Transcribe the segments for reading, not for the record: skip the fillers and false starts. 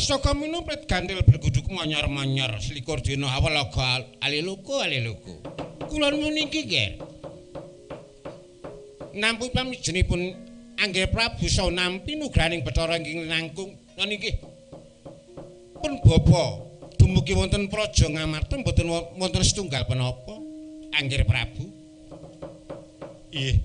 Astaka minuprit gantil berguduk manyor-manyor selikur dina awalaga aliluku aliluku. Kula nuwun iki, Ger. Nampi pamijenipun Angger Prabu saha nampi nugrahaning Bathara ingkang langkung niki. Pun bapa dumugi wonten Praja Ngamarta mboten wonten setunggal penapa Angger Prabu. Ih.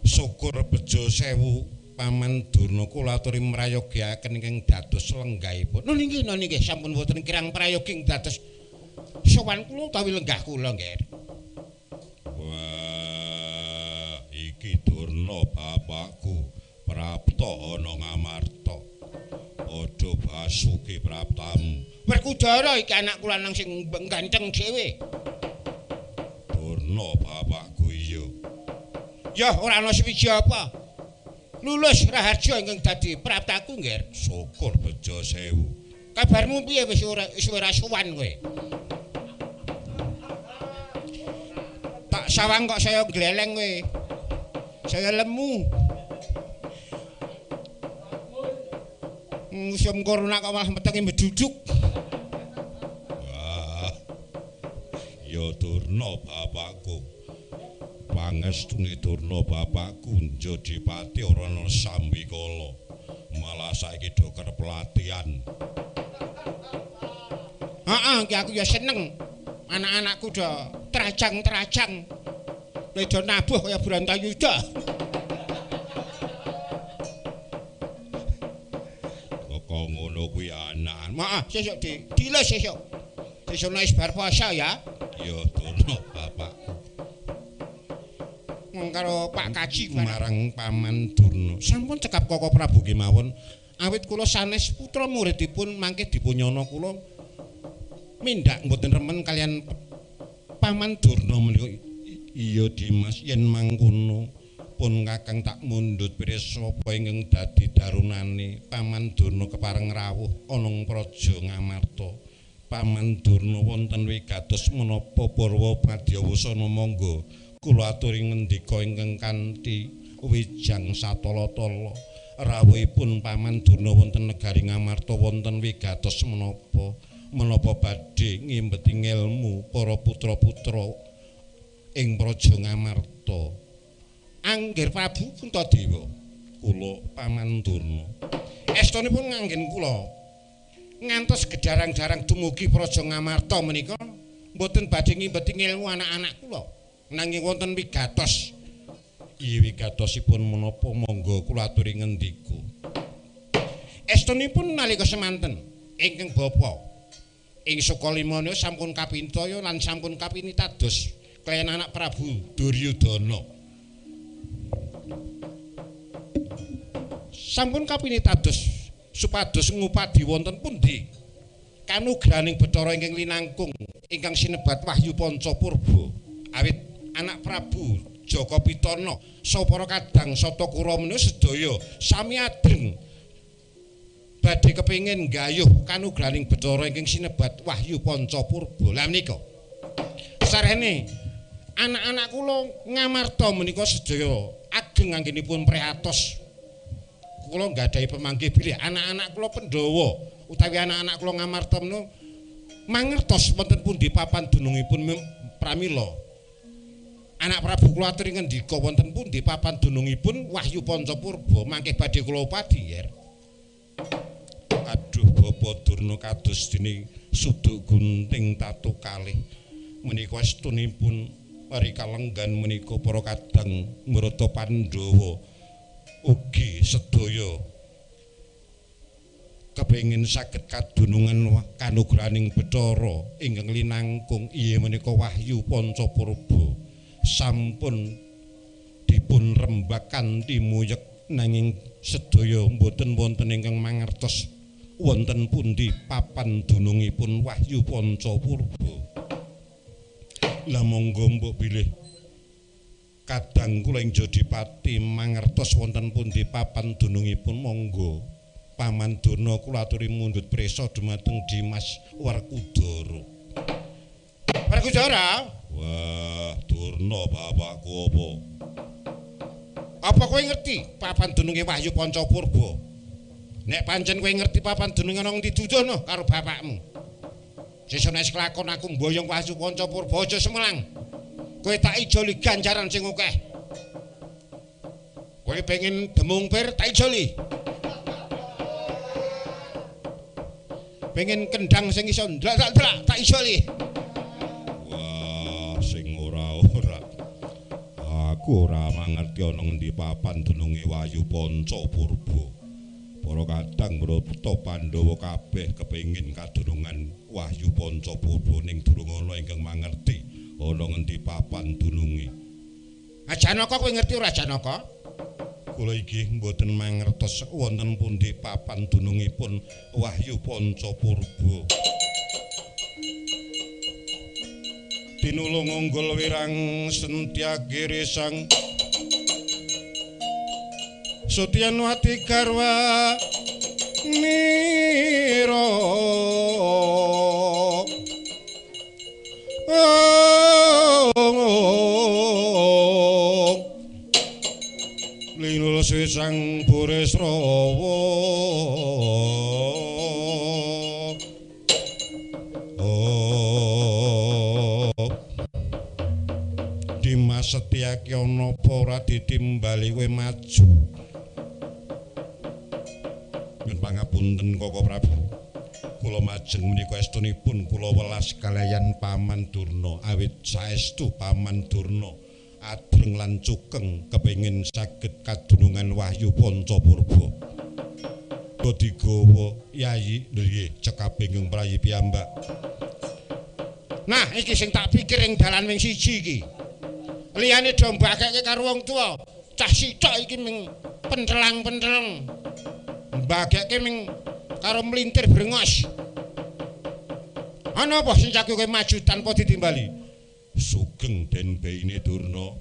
Syukur bejo sewu Paman Durna kula aturi mrayogiaken ingkang dados lenggahipun. Lho niki niki sampun wonten kirang prayogi ing dados sowan kula utawi lenggah kula, Nger. Wah, iki Durna bapakku prapta ana Ngamarta. Padha basuki praptamu. Werkudara iki anak kula nang sing ganteng dhewe. Durna bapakku iya. Ya ora ana suwiji apa. Lulus Raharja ingkang dadi praptaku, Nger. Syukur bejo sewu. Kabarmu piye wis ora sowan kowe? Tak sawang kok saya gleleng kowe. Saya lemu. Musim corona kok malah metenge meduduk. Wah. Ya Durna bapakku. Pangestune Durna bapakku Njodipati ora ana sambikala. Malah saiki do kerep pelatihan. Heeh, iki aku ya seneng. Anak-anakku do trajang-trajang. Lek do nabuh kaya Brantayuda. Kok ngono kuwi anak. Maaf, sesuk diles sesuk. Sesuk nek bar puasa ya. Ya Durna bapakku. Karo Pak Kaji marang Paman Durna. Sampun cekap Koko Prabu kemawon. Awit kula sanes putra muridipun mangke dipunyana kula mindak mboten remen kalian Paman Durna menika. Iya Dimas, yen mangkono pun Kakang tak mundhut pirsa apa ingkang dadi darunane Paman Durna kepareng rawuh ana ing Praja Ngamarta. Paman Durna wonten wigatos menapa Purwa Padyawasana monggo kula aturi ngendika ingkang kanthi wijang satala-tala. Rawuhipun Paman Durna wonten negari Ngamarta wonten wigatos menapa menapa badhe ngimbeti ngelmu para putra-putra ing Praja Ngamarta. Angger Prabu Puntadewa kula Paman Durna. Estunipun nganggen kula ngantos gedarang-darang dumugi Praja Ngamarta menika mboten badhe ngimbeti ngelmu anak-anak kula. Nanging wonten wigatos. Iya wigatosipun menapa monggo kula aturi ngendika. Estunipun nalika semanten ingkang bapa ing Sukalimana sampun kapintaya lan sampun kapinitados kaliyan anak Prabu Duryudana. Sampun kapinitados supados ngupadi wonten pundi kanugrahaning Bathara ingkang linangkung ingkang sinebat Wahyu Panca Purba. Awit anak Prabu Jaka Pitana saha para kadang Satakura menika sedaya sami adreng badhe kepengin nggayuh kanugrahaning Bathara ingkang sinebat Wahyu Panca Purba. Lah menika sarehne anak-anak kula Ngamarta menika sedaya ageng anggenipun prihatos. Kula nggadahi pemanggih bilih anak-anak kula Pandhawa utawi anak-anak kula Ngamarta menika mangertos wonten pundi papan dunungipun pramila. Anak Prabu kula aturi ngendika wonten pundi papan dunungipun Wahyu Panca Purba mangke badhe kula upadi, Nger. Aduh Bapa Durna kados dene suduk gunting tatu kalih menika estunipun rikalenggan menika para kadang Mrata Pandhawa ugi sedaya kepengin saged kadunungan kanugrahaning Bathara ingkang linangkung iya menika Wahyu Panca Purba sampun dipun rembak kanthi muyek nanging sedaya mboten wonten ingkang mangertos wonten pundi papan dunungipun Wahyu Panca Purba. Lah monggo mbok bilih kadang kula ing Jodipati mangertos wonten pundi papan dunungipun monggo Paman Durna kula aturi mundhut prisa dumateng Dimas Werkudara. Werkudara? Wah, Durna bapakku apa? Apa kowe ngerti papan dununge Wahyu Panca Purba? Nek pancen kowe ngerti papan dununge ana ngendi duduhno karo bapakmu. Sesuk nek kelakon aku mboyong Wahyu Panca Purba aja semelang. Kowe tak ijoli ganjaran sing akeh. Kowe pengen demung pir tak ijoli. Pengen kendang sing iso ndlak-ndlak tak ijoli. Wah, sing ora-ora. Aku ora mangerti ana ngendi papan dununge Wahyu Panca Purba. Para kadang Brata Pandhawa kabeh kepengin kadunungan Wahyu Panca Purba ning durung ana ingkang mangerti ana ngendi papan dununge. Janaka kowe ngerti ora Janaka? Kula inggih mboten mangertos wonten pundi papan dunungipun Wahyu Panca Purba. Tinulung unggul wirang sentyagiri sang Sutyanwati garwa nira linul sang Burisrawa. Dimas Setyaki ana apa ora ditimbali kowe maju. Nyuwun pangapunten Koko Prabu. Kula majeng menika estunipun kula welas kalayan Paman Durna awit saestu Paman Durna adreng lan cukeng kepengin saged kadunungan Wahyu Panca Purba. Kula digawa Yayi nggih cekap ingkang prayi piyambak. Nah, iki sing tak pikir ing dalan wing siji iki. Liyane do mbageke karo wong tuwa, cah sitok iki ming pentelang-penteleng. Mbageke ming karo mlintir brengos. Ana apa sing caku kowe maju tanpa ditimbali? Sugeng den beine Durna.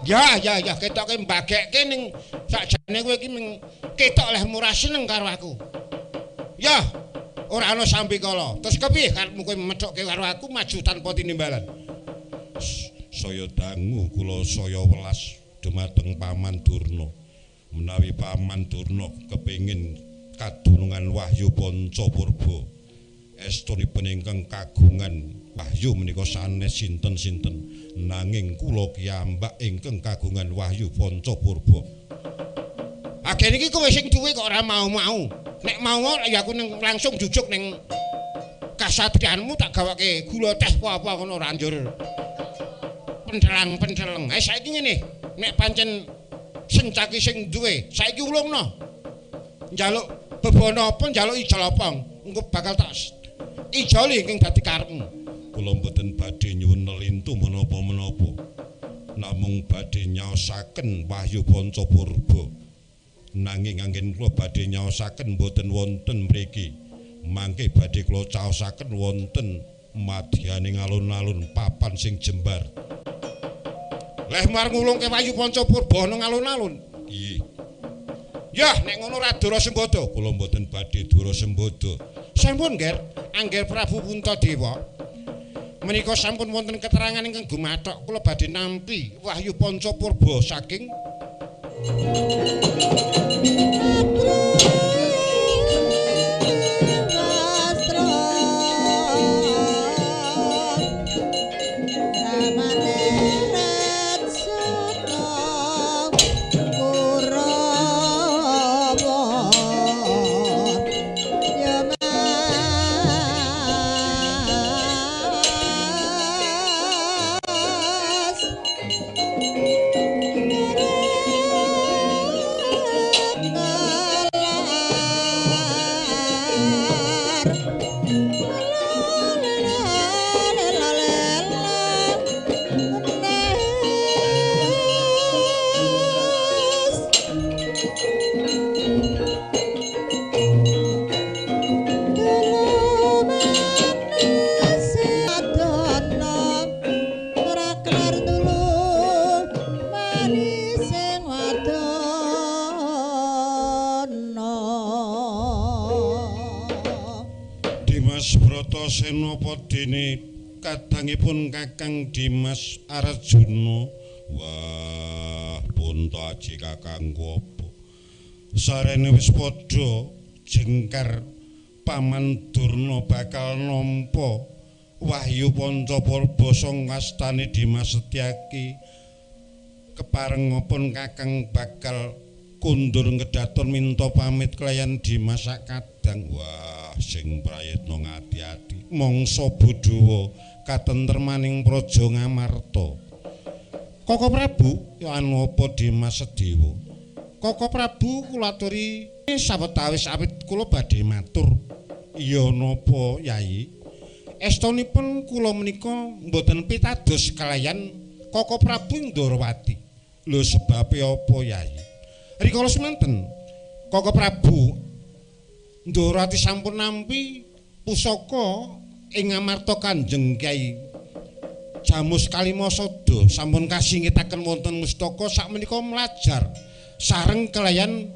Ya ya ya ketoke mbageke ning sakjane kowe iki ming ketok leh murah seneng karo aku. Ya, ora ana sambikala. Terus kepiye karepmu kowe methokke karo aku maju tanpa tinimbalan? Saya dangu kula saya welas dumateng Paman Durna. Menawi Paman Durna kepengin kadunungan Wahyu Panca Purba, estunipun ingkang kagungan wahyu menika sanes sinten-sinten, nanging kula kiyambak ingkang kagungan Wahyu Panca Purba. Agene iki kowe sing duwe kok ora mau-mau. Nek mau ya aku ning langsung jujuk ning kasatriyanmu tak gawake gula teh apa-apa ngono ora njur. Pentelang-penteleng. Saiki ngene, nek pancen sencaki sing duwe, saiki ulungno. Njaluk bebana apa, njaluk ijol apa, engko bakal tak ijoli ingkang dadi karepmu. Kula mboten badhe nyuwun nelintu menapa-menapa. Namung badhe nyaosaken Wahyu Panca Purba. Nanging anggen kula badhe nyaosaken mboten wonten mriki. Mangke badhe kula caosaken wonten madyaning alun-alun papan sing jembar. Leh mar ngulungke Wahyu Panca Purba ana alun-alun. Nggih. Yah, nek ngono ora dura sembodo. Kula mboten badhe dura sembodo. Sampun, Nger. Angger Prabu Puntadewa menika sampun wonten keterangan ingkang gumathok kula badhe nampi Wahyu Panca Purba saking Senopodene kadangipun Kakang Dimas Arjuna. Wah, punta aji kakangku apa? Sarene wis padha jengkar Paman Durna bakal nampa Wahyu Panca Purba sangastane Dimas Setyaki. Keparengipun Kakang bakal kundur ngedaton minta pamit kelayan Dimas Kadang. Wah, sing prayitna ngati-ati. Mangsa bodhawa katentremaning Praja Ngamarta. Koko Prabu, ya anu apa Dimas Sedewa? Koko Prabu kula aturi sawetawis awit kula badhe matur. Iya napa Yai? Estonipun kula menika mboten pitados kalayan Koko Prabu Ndorowati. Lho sebabe apa Yai? Rikala semanten Koko Prabu Ndorowati sampun nampi pusaka ing Ngamarta Kanjeng Kyai Jamus Kalimasada sampun kasingitaken wonten mustaka sakmenika mlajar sareng kelayan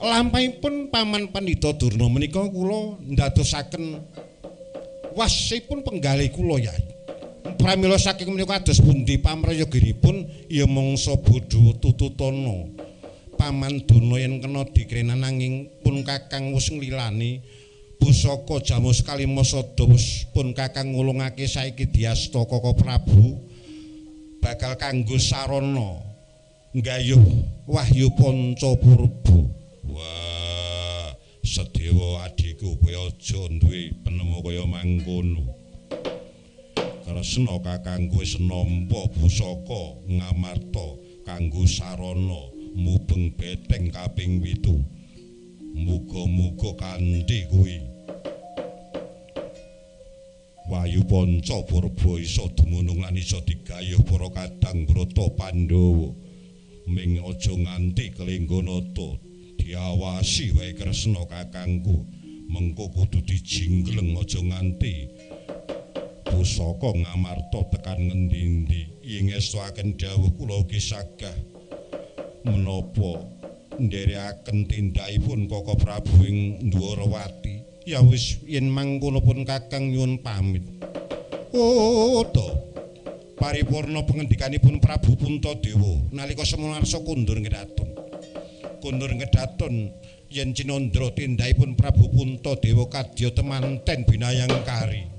lampahipun Paman Pandhita Durna menika kula ndadosaken wasipun penggalih kula Yai. Pramila saking menika kados pundi pamrayoginipun ya mangsa bodho tututana Paman Durna yen kena dikrenan nanging pun Kakang wis nglilani pusaka Jamus Kalimasada wis pun Kakang ngulungake saiki diasta Koko Prabu bakal kanggo sarana nggayuh Wahyu Panca Purba. Wah, Sedewa adhiku kowe aja duwe penemu kaya mangkono. Kresna kakangku wis nampa pusaka Ngamarta kanggo sarana mubeng beteng kaping 7. Muga-muga kanthi kuwi Wahyu Panca Purba iso dumunung lan iso digayuh para kadang brata Pandhawa. Ming aja nganti kelenggonata, diawasi wae Kresna kakangku. Mengko kudu dijinggleng aja nganti pusaka Ngamarta tekan ngendi-endi. Ing ngestoaken dawuh kula ugi sagah menapa nderekaken tindakipun Koko Prabu ing Ndwarawati. Ya wis yen mangkono pun Kakang nyuwun pamit. Oh to. Paripurna pengendikanipun Prabu Puntadewa nalika semono arsa kundur ngedaton. Kundur ngedaton yen cinandra tindakipun Prabu Puntadewa kadya temanten binayangkari.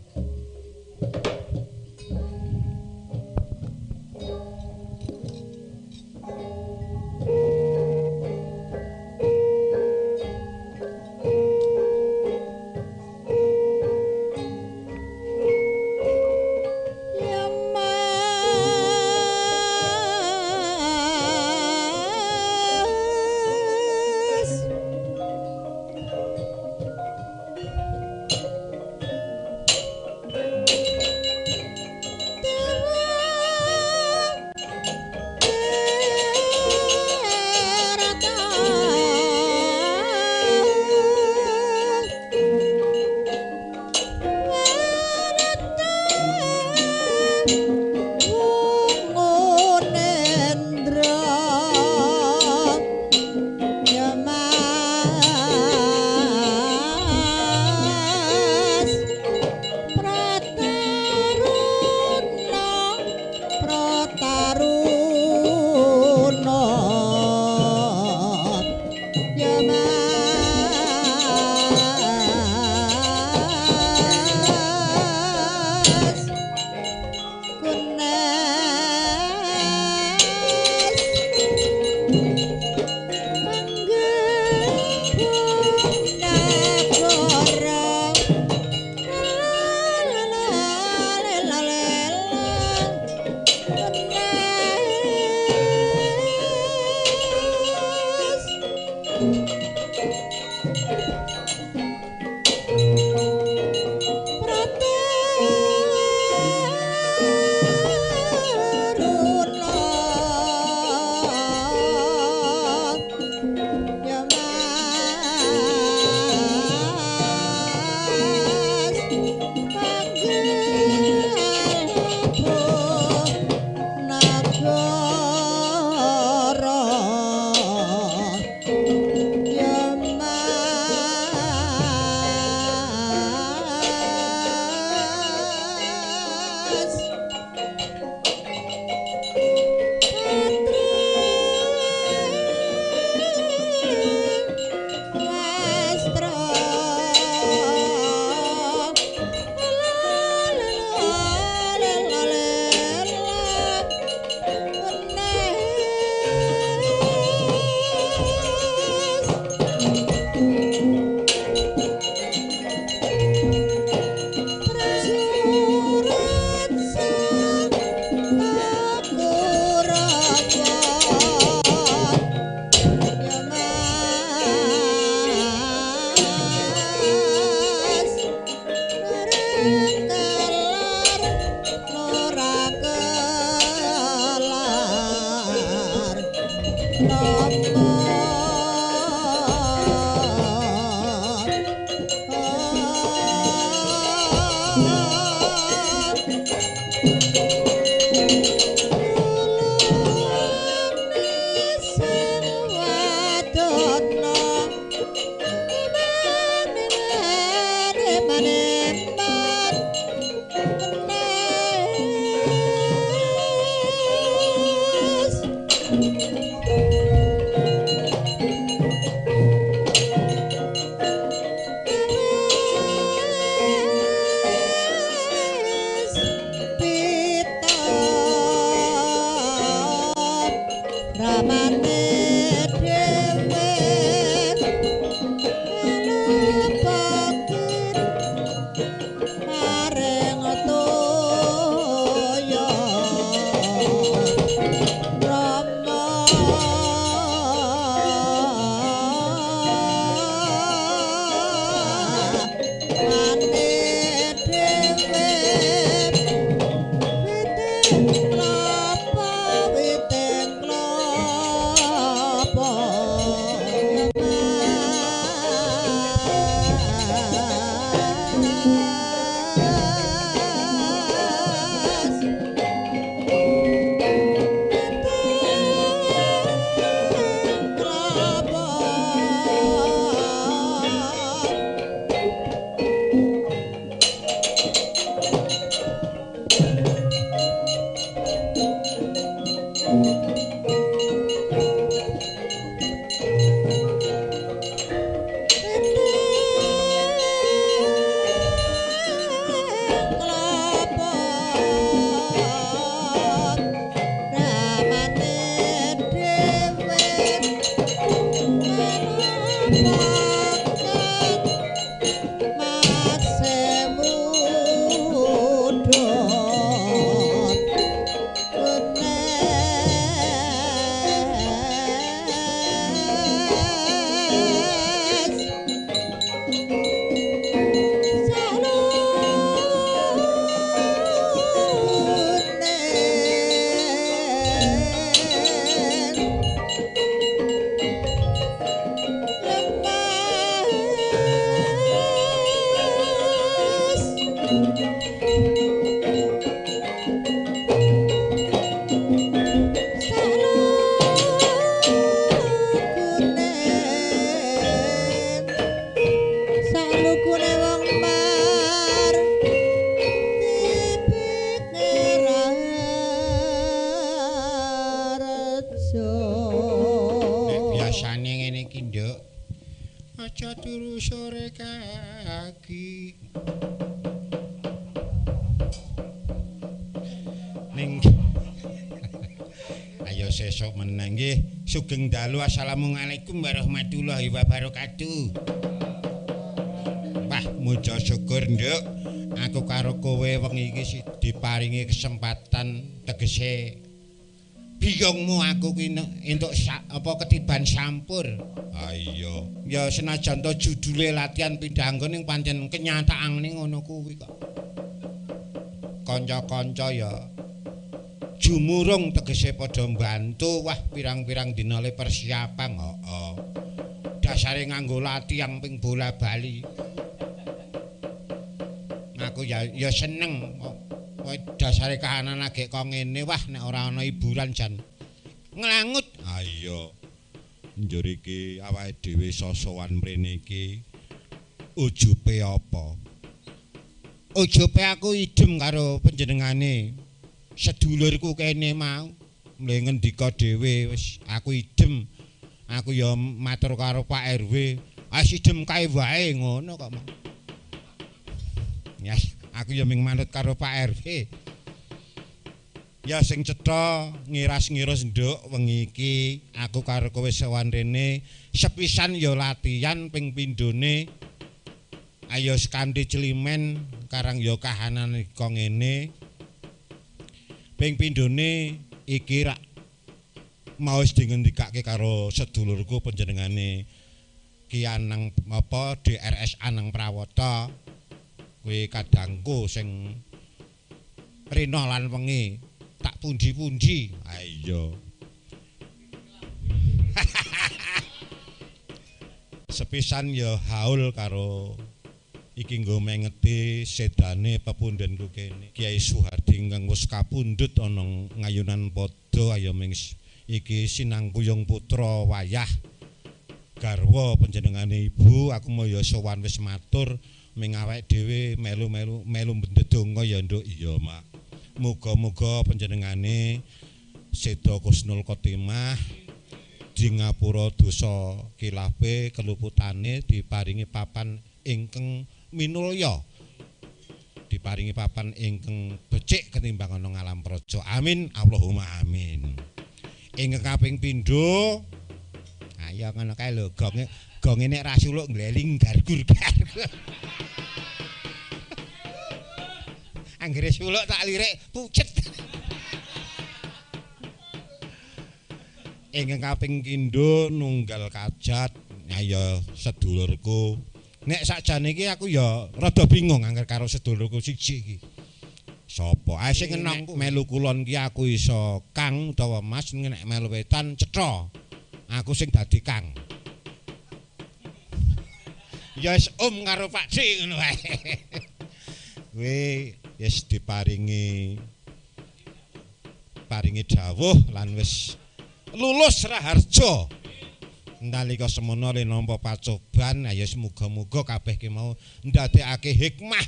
Sugeng dalu, assalamualaikum warahmatullahi wabarakatuh. Wah, muja syukur nduk, aku karo kowe wengi iki diparingi kesempatan tegese biyungmu aku ki entuk apa ketiban sampur. Ha iya. Ya senajan to judule latihan pindhah nggon ning pancen kenyataane ngono kuwi kok. Kanca-kanca ya jumurung tegese padha mbantu. Wah, pirang-pirang dina le persiapan. Heeh. Dasare nganggo latihan ping bola-bali. Aku ya ya seneng. Dasare kahanan lagi kok ngene. Wah, nek ora ana hiburan jan nglangut. Ha iya. Njur iki awake dhewe sosowan mrene iki ujube apa? Ujube aku idem karo panjenengane. Sedulurku kene mau mle ngendika dhewe wis aku idem. Aku ya matur karo Pak RW, "Wis idem kae wae ngono kok." Ya, aku ya ming manut karo Pak RW. Ya sing cetha ngiras-ngirus nduk wengi iki aku karo kowe sowan rene sepisan ya latihan ping pindhone. Ayo kanthi celimen karang ya kahanan kok ngene. Ping pindhone iki rak mau wis dingendikake karo sedulurku panjenengane Ki Anang apa DRS Anang Prawata kuwi kadangku sing rina lan wengi tak pundi-pundi. Ha iya. Sepisan ya haul karo iki nggo mengeti sedane pepundhenku kene. Kiai Suhardi ingkang wis kapundhut ana ngayunan padha ayo ming iki sinangkuyung putra wayah garwa panjenengane ibu aku mau ya sowan wis matur ming awake dhewe melu-melu melu ndedonga ya nduk. Iya Mak. Muga-muga panjenengane seda Khusnul Khotimah di ngapura dosa kilape keluputane diparingi papan ingkang minulya, diparingi papan ingkang becik ketimbang ana ngalam praja. Amin Allahumma amin. Ingkang kaping pindho ayo ngono kae lho gonge gonge nek ra suluk ngleling gargur-gargur. Anggere suluk tak lirik pucet. Ingkang kaping pindho nunggal kajat ayo sedulurku. Nek sakjane iki aku ya rada bingung angger karo sedulurku siji iki. Sapa? Ae sing ngenong melu kulon ki aku iso Kang utawa Mas, nek melu wetan cetha. Aku sing dadi Kang. Ya wis Om karo Pak D ngono wae. Kuwi wis diparingi paringi dawuh lan wis lulus Raharja. Nalika semono le nampa pacoban, ayo muga-muga kabeh ki mau ndadekake hikmah.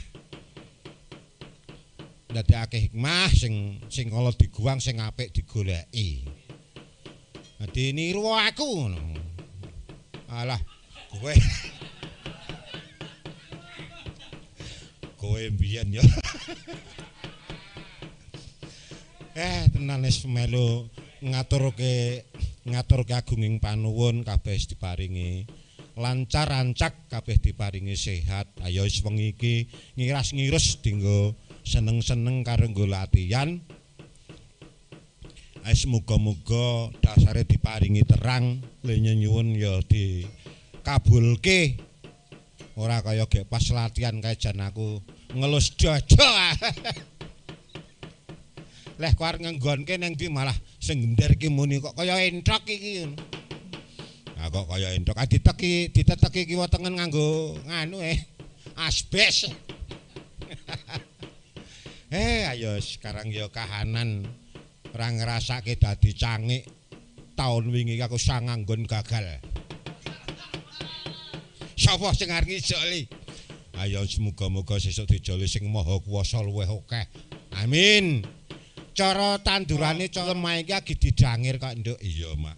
Ndadekake hikmah sing sing kala diguwang sing apik digoleki. Dadi niru aku ngono. Alah, kowe kowe mbiyen ya. Tenan wis melu ngaturke agunging panuwun kabeh diparingi lancar rancak kabeh diparingi sehat. Ayo wis wengi iki ngiras-ngirus dinggo seneng-seneng karo nggo latihan. Ayo muga-muga dasare diparingi terang, le nyuwun ya dikabulke. Ora kaya gek pas latihan kae jan aku ngelus dada. Leh kok arep ngenggonke ning ndi malah sing gender ki muni kok kaya enthok iki. Nah kok kaya enthok. Ah diteki diteteki kiwa tengen nganggo nganu asbes. Ayo sekarang ya kahanan ora ngrasake dadi cangik. Taun wingi aku sanganggon gagal. Sapa sing arep ngijoli? Ayo muga-muga sesuk dijoli sing maha kuwasa luwih akeh. Amin. Cara tandurane cara lemah iki agi didangir kok nduk. Iya Mak.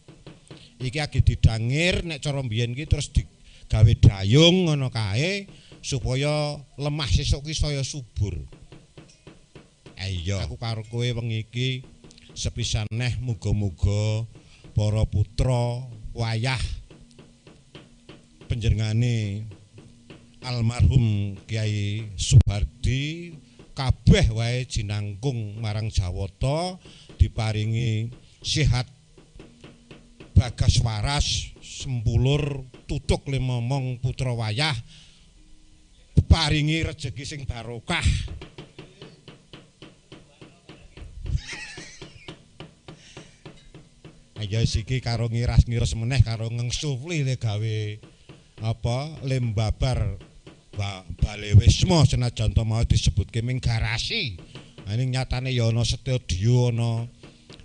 Iki agi didangir nek cara mbiyen iki terus digawe dayung ngono kae supaya lemah sesuk ki saya subur. Iya, aku karo kowe wengi iki sepisan neh muga-muga para putra wayah panjenengane almarhum Kiai Suhardi kabeh wae jinangkung marang Jawata diparingi sehat bagas waras sempulur tutuk limomong putra wayah paringi rejeki sing barokah. Ayo siki karo ngiras-ngiras meneh karo ngengsufli le gawe apa lembabar Bale Wisma senajan to mau disebutke ming garasi. Nah ning nyatane ya ana studio ana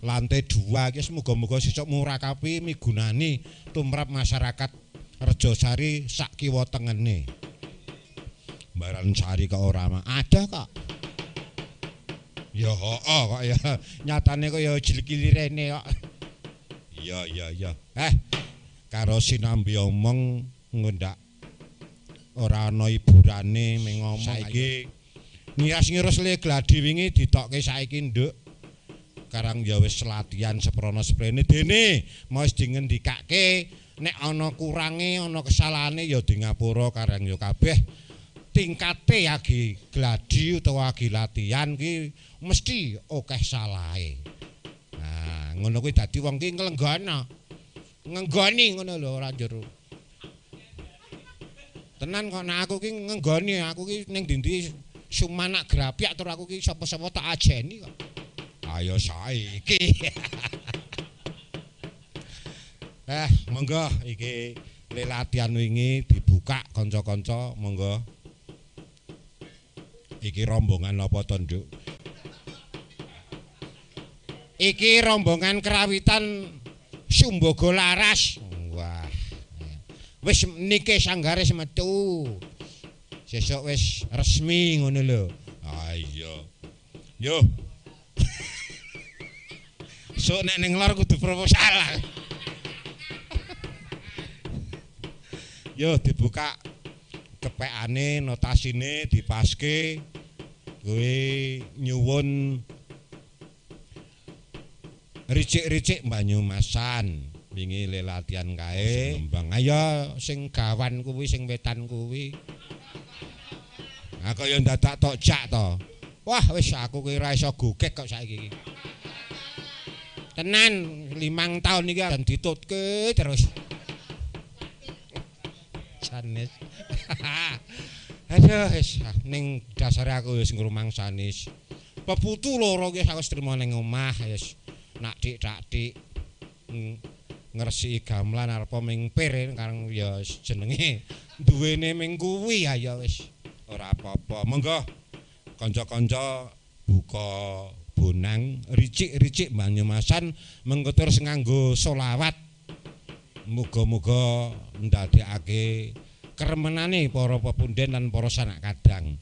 lantai 2 iki muga-muga sesuk murakapi migunani tumrap masyarakat Rejosari sak kiwa tengene. Baran sari kok ora ada kok. Ya heeh kok ya nyatane kok ya jilkilirene kok. Iya iya iya. Karo sinambi omong ngendak ora ana hiburane ming ngomong saiki ngiras-ngirus le gladi wingi ditokke saiki nduk. Karang ya wis latihan seprana seprene dene mau wis dingendikake nek ana kurange ana kesalahane ya di ngapura karang ya kabeh tingkate agi gladi utawa agi latihan ki mesti akeh salahe. Nah, ngono kuwi dadi wong ki nglenggana. Ngenggoni ngono lho ora njero. Tenan kok nek aku ki ngenggoni, aku ki ning ndi-ndi sumanak grapyak tur aku ki sapa-sapa tak ajeni kok. Ayo saiki. Monggo iki Latihan wingi dibuka kanca-kanca monggo. Iki rombongan apa to, Nduk? Iki rombongan kerawitan Sumbaga Laras. Wah. Wis nike sanggare metu. Sesuk wis resmi ngono lho. Ah iya. Yo. Sok nek ning lor kudu proposal. Yo dibuka kepekane, notasine dipaske. Kowe nyuwun ricik-ricik Banyumasan. Wingi le latihan kae ngembang. Ayo sing gawan kuwi sing wetan kuwi. Ha kaya ndadak tok jak to. Wah wis aku ki ora iso gogek kok saiki iki. Tenan 5 tahun iki dan ditutke terus. Sanes. Aduh wis ning dasare aku wis ngrumangsani. Peputu loro ki aku wis trimo ning omah wis nak dik tak dik ngresiki gamelan arepa ming pir kareng ya jenenge duwene ming kuwi ya wis ora apa-apa. Monggo kanca-kanca buka bonang ricik-ricik Banyumasan mengko terus nganggo selawat. Muga-muga ndadekake kremenane para pepunden lan para sanak kadang.